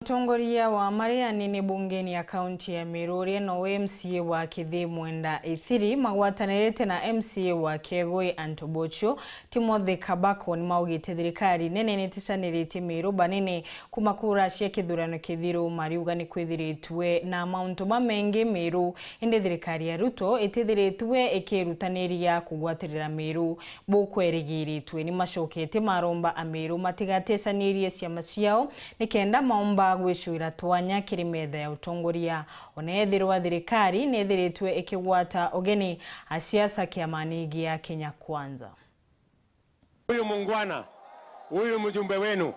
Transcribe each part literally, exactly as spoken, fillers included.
Mutongoria wa maria anini bungeni ya kaunti ya Meru, uria nowe M C A wa Kithii Mwenda Ithiri, magwatanirite na M C A wa Kiegoi Anto Bocho, Timothy Kabako, ni maugite thirikari nene ni iticaniritie Meru banene kuma kura cia kithurano kithiru, mariuga ni kwithiritwe na mauntu mamengi Meru, indi thirikari ya Ruto itithiritwe ikirutaniria kugwatirira Meru bukwerigiritwe. Ni macokete maromba Ameru matigatecanirie ciama ciao nikenda maumba gwicwira twanya kiri metha ya utongoria. Ona ethirwa thirikari ni ithiritwe ikigwata ugeni a siasa kiamani gia Kenya Kwanza. Huyu mungwana, huyu mjumbe wenu,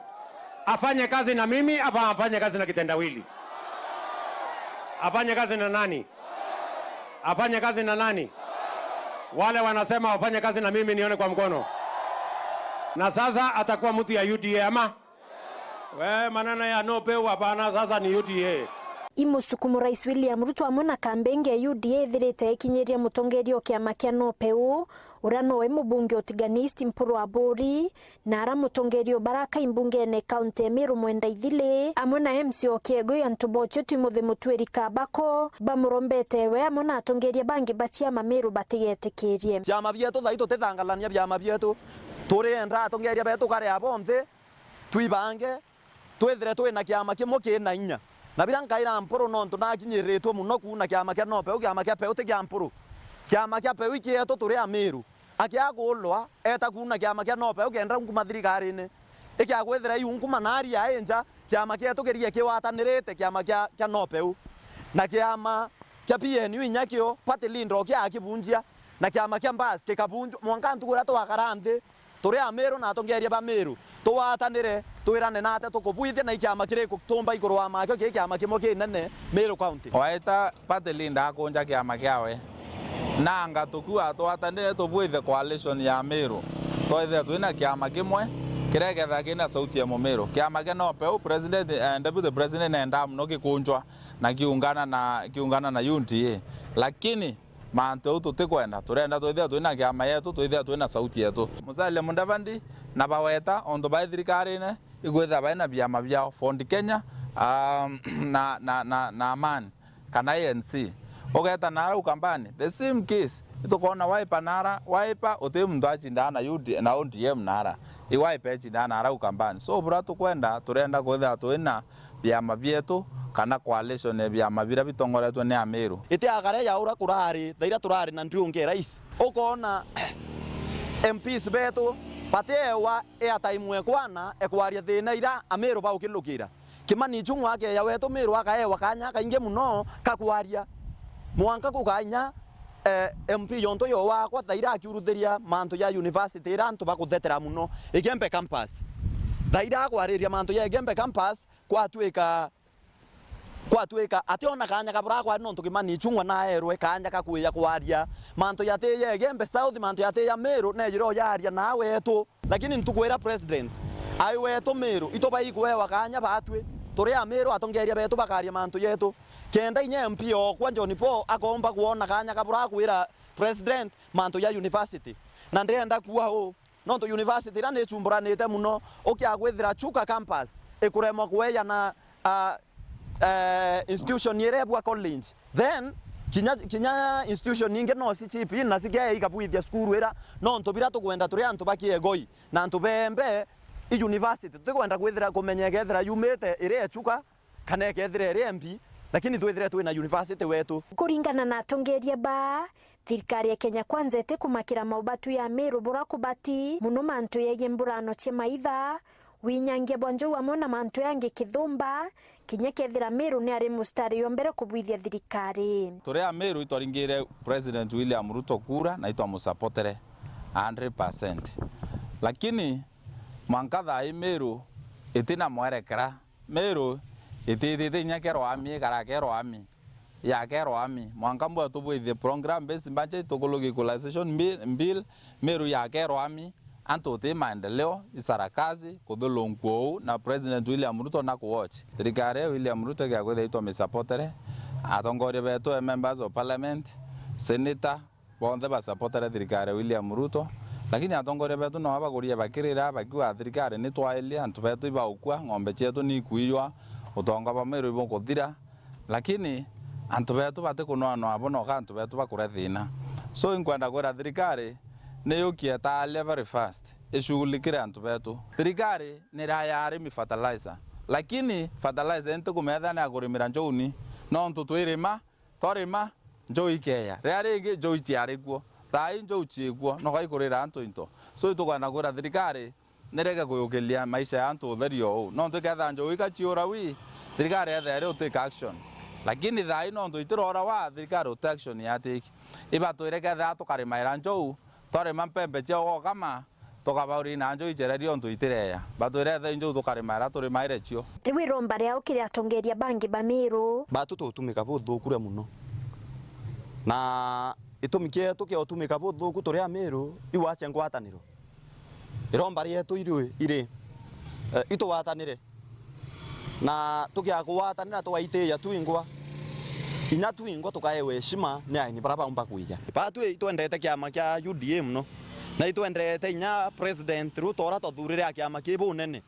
afanye kazi na mimi ama afanye kazi na kitendawili? Afanye kazi na nani? Afanye kazi na nani? Wale wanasema wafanye kazi na mimi, nione kwa mkono. Na sasa atakuwa mtu ya U D A ama? We, maneno ya no pay hapana, sasa ni U D A. I musukumo, Rais William Ruto amwe na kambenge ya U D A ithirite ikinyiria mutongeria o kiama kia No Peu, uria nowe mubunge utiganist Mpuru Aburi, na ara mutongeria o baraka imbungene kaunti ya Meru Mwenda Ithili, amwe na M C A o Kiegoi Anto Bocho Timothy Mutwiri Kabako, bamurombete we amwe na atongeria bangi ba ciama Meru batigetikirie. Ciama bietu thai tutithangalania biama bietu, turienda atongeria betu kare abonthe, twibange, twithire twina kiama kimwe kina inya. Na bira nkaira Mpuru nontu nakinyiritwe muno kuuna kiama kia No Peu, kiama kia Peu ti kia Mpuru. Kiama kia Peu ikietu turi Amiru. Akiagulwa, eta kuuna kiama kia No Peu kenda unkuma thirikarine. Ikiagwithira iunkuma nari ya inja, kiama kietu kirie kiwatanirite kiama kia, kia No Peu. Na kiama kia P N U inya kio, party leader o kia akibunjia, na kiama kia Mbas kikabunjwa. Mwanka ntuku iria twakara nthi, turi Amiru na atongeria ba Miru, tugwatanire, twirane nate tukubwithia na ikiama kiriku tumba iguru wa makio ki kiama kimwe kinene Miru County. Waita party leader akunja kiama kiawe, nanga tukiuga tugwatanire tubwithie coalition ya Miru, twithia twina kiama kimwe kiria gikethira kina sauti ya Mumiru. Kiama kia No Peu, president, eh, deputy president enda muno gikunjwa na kiungana na, kiungana na U D A. Lakini mantu jau tutikwenda, turenda twithia twina kiama yetu, twithia twina sauti yetu. Musalia Mudavadi na baweta, ontu bai thirikarine, ikwithia baina biama biao, Ford Kenya, um, na, na, na, na Amani, kana A N C. Ugeta nara Ukambani, the same case. Itukona Wiper nara, Wiper uti muntu achindaa na U D, na O D M nara. I Wiper ichindaa nara Ukambani. So, bura tukwenda, turenda kwithia twina biama bietu kana coalition ya biama biria bitongoretwe ni Amiru. Iti akare ya ura kurari, thaira turari na Ndriunge Rais. Ukona M Ps betu batiewa airtime ekwana ekwaria thina ira Amiru baukilukira. Kimani Ichung'wa akeya wetu Miru akaewa kanya kaingi muno ka kwaria. Mwanka kukainya, eh, M P yontu yo wakwa thaira akiuruthiria mantu ya university ira antu bakuthetera muno, Igembe campus. Thaira akwariria mantu ya Igembe campus, kwatwika, kwatwika ationa kanya kabura kwaria nontu Kimani Ichung'wa naerwe kanya ka kwija kwaria mantu yati ya Igembe South, mantu yati ya Miru, nejire o yaria na wetu. Lakini ntukwira president, ai wetu Miru, itu baikwewa kanya batwi, turi Amiru, atongeria betu bakaria mantu yetu. Kenda inya M P okwa John Paul akomba kwona kanya kabura kwira president mantu ya university. Na ndenda kuuga uu, nontu university iria ni chumburanite muno, ukia kwithira Chuka campus ikuremwa kueya na, ah, eh, institution iria ebua college. Then, kinya, kinya institution ingi no ci chip in na cikeya ikabwithia cukuru ira, nontu bira tukwenda turi antu ba Kiegoi na antu beembe i university. Tutikwenda kwithira kumenya ikethira yumite iri echuka kana ikethira iri embi, lakini twithire twina university wetu. Kuringana na atongeria ba, thirikari ya Kenya Kwanza itikumakira maubatu ya Miru bura kubati muno mantu yegie mburano cia maitha, winyangia bwa njou amwe na mantu yangi kithumba, kinya kethira Miru ni ari mustari yo mbere kubwithia thirikari. Turi Amiru itwaringire President William Ruto kura na itwamusapotere hundred percent. Lakini mwanka thaa ii Miru itina mwerekera. Miru itithite inya kerwa ami, ikara kerwa ami, ya kerwa ami. Mwanka mbua tubwithie program based budget, tukuluga equalization bi-, bill, Miru ya kerwa ami, antu uti maendeleo, isarakazi, kuthulungua uu, na President William Ruto na kuwatch. Thirikari ya William Ruto igia kwithia itwamisapotere, atongoria betu, members of parliament, senator, bonthe basapotere thirikari ya William Ruto, lakini atongoria betu no bakurie bakirira bakiuga thirikari ni twairie, antu betu ibaukua, ng'ombe cietu ni ikuiywa, Utonga bwa Meru ibukuthira, lakini antu betu batikunwanwa abo noka antu betu bakuria thina. So, inkwenda kwira thirikari ni yukie taria very fast, ishughulikire antu betu. Thirikari ni iraya arimi fertilizer, lakini fertilizer ntikumetha ni ya kurimira njouni, nontu twirima, twarima, njou ikeya. Riria ringi njou iciari kuo, thaa ii njou ciikuo, noka ikurira antu into. So, itukwenda kwira thirikari nireke kuyukiria maisha ya antu utheri o uu. Nontu ikethira njou ikaciura wi, thirikari yethira iri utake action. Lakini thaa ii nontu itirora wa, thirikari uti action yatiki. Ibatwire kethira tukarimaira njou, twarima mpembe cia ugokama, tukabaurina njou icereria untu itireya. Batwire ethira njou tukarimaira turimaire cio. Riu iromba riao kiri atongeria bangi ba Miru. Batu tutumika buthuku ria muno. Na itumi kietu kia utumika buthuku turi Amiru, iu acia ngwataniro. Iromba rietu iri, iri, eh, itugwatanire. Na tukia kugwatanira tugaitiria twingwa. Inya twingwa tukaewa heshima ni aini bara baumba kwija. Batwi itwendete kiama kia U D A muno. Na itwendete inya President Ruto ura twathurire a kiama ki bunene.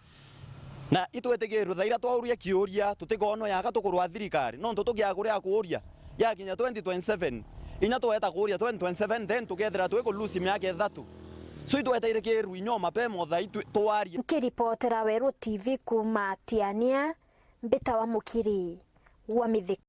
Na itwitikirirwe thaira twauria kiuria, tutikonwa yaka tukurwa thirikari, nontu tukiakuria kuuria, yakinya twenty twenty-seven, inya tweta kuuria twenty twenty-seven, then tukethira twi ku lose miaka ithatu. So itweteire kirwi nyoma pe motha itwi twaria. Nkiripotera Weru T V kuuma Tiania, mbitawa Mukiri wa Mithika.